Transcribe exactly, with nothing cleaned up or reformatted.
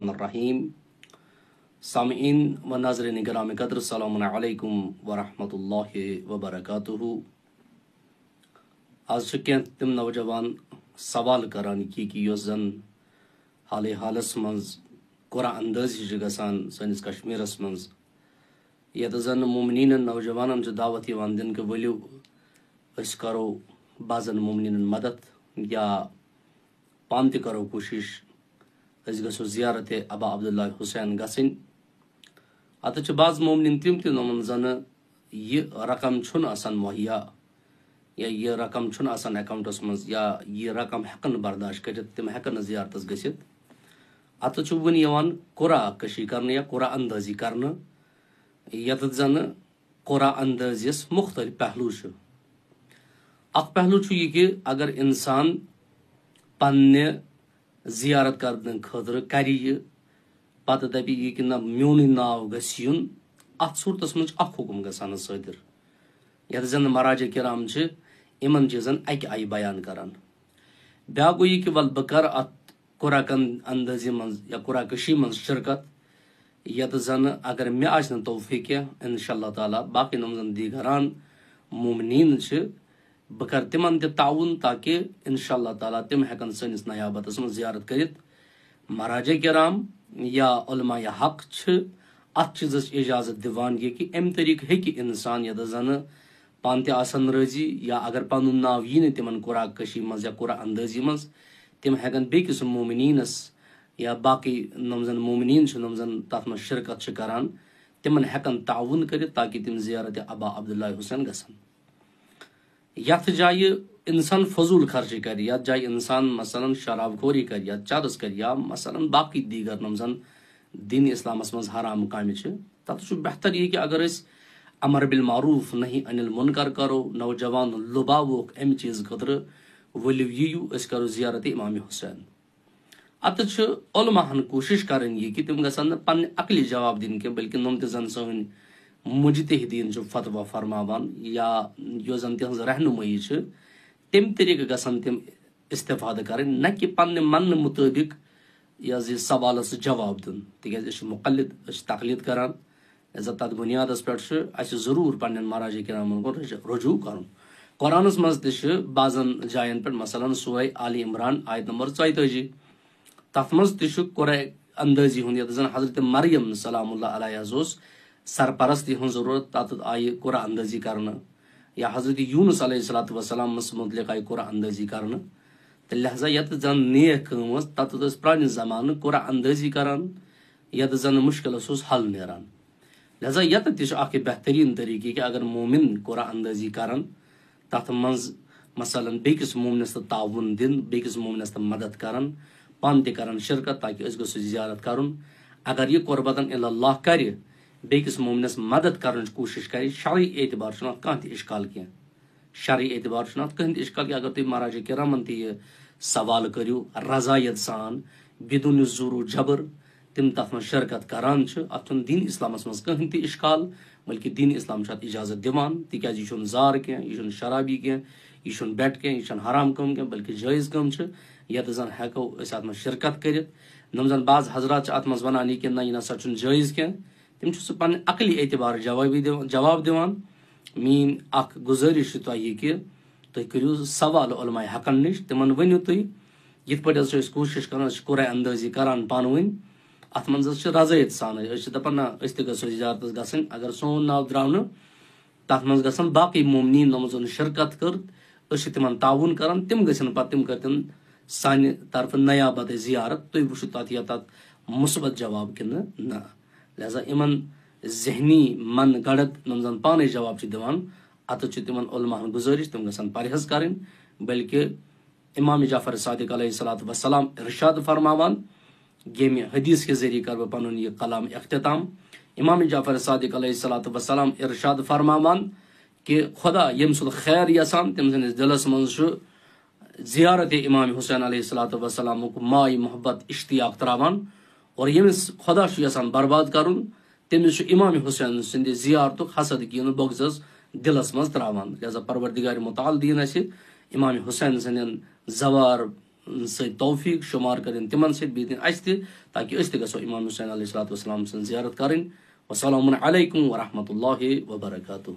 الرحیم۔ سامعین و ناظرین گرام قدر، السلام علیکم ورحمۃ اللہ وبرکاتہ۔ آز چھِ کینٛہہ تِم نوجوان سوال کران، یہِ کہِ یۄس زن حالٕے حالس منٛز قرعہ اندٲزی چھِ گژھان سٲنِس کشمیرس منٛز، یتھ زن مومنینن نوجوانن چھِ دعوت یِوان دِنہٕ کہِ ؤلِو أسۍ کرو بعضن مومنینن مدد یا پانہٕ تہِ کرو کوٗشش أسۍ گژھو زیارت ابا عبداللہ حسین گژھٕنۍ۔ اتھ چھِ بعض مومنین تِم تہِ، یِمن زن یہِ رقم چھُنہٕ آسان مہیا یا یہِ رقم چھُنہٕ آسان اکاؤنٹس منٛز یا یہِ رقم ہٮ۪کن نہٕ برداشت کٔرِتھ، تِم ہٮ۪کن نہٕ زیارتس گٔژھِتھ۔ اتھ چھُ وُنہِ یِوان قرعہ کشی کرنہٕ یا قرعہ اندٲزی کرنہٕ، یتھ زن قرعہ اندٲزیس مختلف پہلو چھِ۔ اکھ پہلو چھُ یہِ کہِ اگر انسان پننہِ زیارت کرنہٕ خٲطرٕ کرِ یہِ، پتہٕ دپہِ یہِ کہِ نہ، میونٕے ناو گژھِ یُن، اتھ صورتس منٛز چھُ اکھ حکم گژھان صٲدر، یتھ زن مراجع کرام چھِ یِمن چیٖزن اکہِ آیہِ بیان کران۔ بیاکھ گوٚو یہِ کہِ ول بہٕ کرٕ اتھ قرعہ کن اندٲزی منٛز یا قرعہ کشی منٛز شرکت، یتھ زن اگر مےٚ آسہِ نہٕ توفیق کینٛہہ، انشاء اللہ تعالیٰ باقی نمزن دیگران مومنین چھِ، بہٕ کرٕ تِمن تہِ تعاوُن تاکہِ انشاء اللہ تعالیٰ تِم ہٮ۪کن سٲنِس نیابتس منٛز زیارت کٔرِتھ۔ مراجع کرام یا علماء حق چھِ اتھ چیٖزس اجازت دِوان، یہِ کہِ امہِ طریقہٕ ہیٚکہِ انسان یتھ زن پانہٕ تہِ آسن رٲضی یا اگر پنُن ناو یی نہٕ تِمن قرعہ کشی منٛز یا قرعہ اندٲزی منٛز، تِم ہٮ۪کن بیٚکِس مومنینس یا باقٕے نۄم زن مومنین چھِ، نۄم زن تتھ منٛز شرکت چھِ کران، تِمن ہٮ۪کن تعاوُن کٔرِتھ تاکہِ تِم زیارت ابا عبداللہ حسین گژھن۔ یتھ جایہِ انسان فضول خرچی کرِ، یتھ جایہِ انسان مثلاً شراب خوری کرِ یا چرس کرِ یا مثلاً باقٕے دیگر نۄم زن دین اسلامس منٛز حرام کامہِ چھِ، تتھ چھُ بہتر یہِ کہِ اگر أسۍ امر بالمعروف نہی عن المنکر کرو، نوجوان لُباووکھ امہِ چیٖزٕ خٲطرٕ، ؤلِو یِیِو أسۍ کرو زیارت امام حسین۔ اتھ چھِ علماہن کوٗشش کرٕنۍ یہِ کہِ تِم گژھن نہٕ پننہِ عقلہِ جواب دِنۍ کینٛہہ، بلکہِ نۄم تہِ زن سٲنۍ مجتہدین چھِ فتویٰ فرماوان یا یۄس زن تِہنٛز رہنمٲیی چھِ، تمہِ طریقہٕ گژھن تِم استفادٕ کرٕنۍ، نہ کہِ پننہِ مننہٕ مطٲبق یہِ حظ یہِ سوالس جواب دیُن، تِکیازِ أسۍ چھِ مقلد، أسۍ چھِ تقلید کران۔ لہذا تتھ بنیادس پٮ۪ٹھ چھُ اسہِ ضروٗر پننٮ۪ن مراجع کرامن کُن رجوع، رجوع کرُن۔ قرآنس منٛز تہِ چھِ بعضن جاین پٮ۪ٹھ، مثلاً سورہ آل عمران آیت نمبر ژۄیتٲجی، تتھ منٛز تہِ چھُ قرعہ اندٲزی ہُنٛد، یتھ زن حضرت مریم سلام اللہ علیہ حظ اوس سرپرستی ہٕنٛز ضروٗرت، تتھ آیہِ قرعہ اندٲزی کرنہٕ، یا حضرت یونس علیہ الصلوۃ والسلامس متعلق آیہِ قرعہ اندٲزی کرنہٕ۔ تہٕ لہذا یتھ زن نیک کٲم ٲس، تتھ ٲس پرانہِ زمانہٕ قرعہ اندٲزی کران، یتھ زن مشکلس اوس حل نیران۔ لہذا یتھ تہِ چھُ اکھ بہترین طریقہٕ کہِ اگر مومن قرعہ اندٲزی کرن، تتھ منٛز مثلاً بیٚکِس مومنس تہٕ تعاوُن دِن، بیٚکِس مومنس تہٕ مدد کرن، پانہٕ تہِ کرن شرکت تاکہِ أسۍ گژھو زیارت کرُن۔ اگر یہِ قربتاً الی اللہ کرِ، بیٚکِس مومنس مدد کرنٕچ کوٗشش کرِ، شرعی اعتبار چھُنہٕ اتھ کانٛہہ تہِ اشکال کینٛہہ۔ شرعی اعتبار چھُنہٕ اتھ کٕہٕنۍ تہِ اشکال کینٛہہ۔ اگر تُہۍ مراجع کرامن تہِ یہِ سوال کٔرِو رضایت سان، بدون زور و جبر، تِم تتھ منٛز شرکت کران چھِ، اتھ چھُنہٕ دین اسلامس منٛز کٕہٕنۍ تہِ اشکال، بلکہِ دین اسلام چھُ اتھ اجازت دِوان، تِکیازِ یہِ چھُنہٕ زار کینٛہہ، یہِ چھُنہٕ شرابی کینٛہہ، یہِ چھُنہٕ بٮ۪ٹ کینٛہہ، یہِ چھُنہٕ حرام کٲم کینٛہہ، بلکہِ جٲیز کٲم چھِ، یتھ زن ہٮ۪کو أسۍ اتھ منٛز شرکت کٔرِتھ۔ نۄم زن بعض حضرات چھِ اتھ منٛز ونان یہِ کہِ نہ، یہِ نسا چھُنہٕ جٲیز کینٛہہ، تِم چھِ سُہ پننہِ عقلی اعتبار جوابی دِوان، جواب دِوان۔ میٲنۍ اکھ گُزٲرِش چھِ تۄہہِ یہِ کہِ تُہۍ کٔرِو سوال علماء حقن نِش، تِمن ؤنِو تُہۍ، یِتھ پٲٹھۍ حظ چھِ أسۍ کوٗشِش کران، أسۍ چھِ قرعہ اندٲزی کران پانہٕ ؤنۍ، اتھ منٛز حظ چھِ رضٲیت سان، أسۍ چھِ دپان نہ، أسۍ تہِ گژھو زیارتس گژھٕنۍ، اگر سون ناو درٛاو نہٕ، تتھ منٛز گژھن باقٕے مومنین، یِمو زن شرکت کٔر، أسۍ چھِ تِمن تعاوُن کران، تِم گژھن پتہٕ، تِم کرتن سانہِ طرفہٕ نیابت زیارت۔ تُہۍ وٕچھِو تتھ یا تتھ مثبت جواب کِنہٕ نہ۔ لہذا یِمن ذہنی من گڑت، یِم زن پانے جواب چھِ دِوان، اتھ چھِ تِمن علماہن گُزٲرِش، تِم گژھن پرہیز کرٕنۍ، بلکہِ امام جعفر صادق علیہ الصلوۃ والسلام ارشاد فرماوان، ییٚمہِ حدیث کہِ ذٔریعہٕ کرٕ بہٕ پنُن یہِ کلام اختتام۔ امام جعفر صادق علیہ الصلوۃ والسلام ارشاد فرماوان کہِ خدا ییٚمہِ سُنٛد خیر یژھان، تٔمۍ سٕنٛدِس دِلس منٛز چھُ زیارت امام حسین علیہ الصلوۃ والسلامُک ماے محبت اشتیاق تراوان، اور ییٚمِس خدا چھُ یژھان برباد کرُن، تٔمِس چھُ امام حسین سٕنٛدِ زیارتُک حسد کینہٕ بغضس دِلس منٛز تراوان۔ لہذا پروردگار متعال دِیِن اسہِ امام حسین سٕنٛدٮ۪ن زوار سۭتۍ توفیق شمار کٔرِن تِمن سۭتۍ، بیٚیہِ دِن اَسہِ تہِ، تاکہِ أسۍ تہِ گژھو امام حسین علیہ الصلوۃ والسلام سٕنٛز زیارت کرٕنۍ۔ والسلام علیکم ورحمۃ اللہ وبرکاتہ۔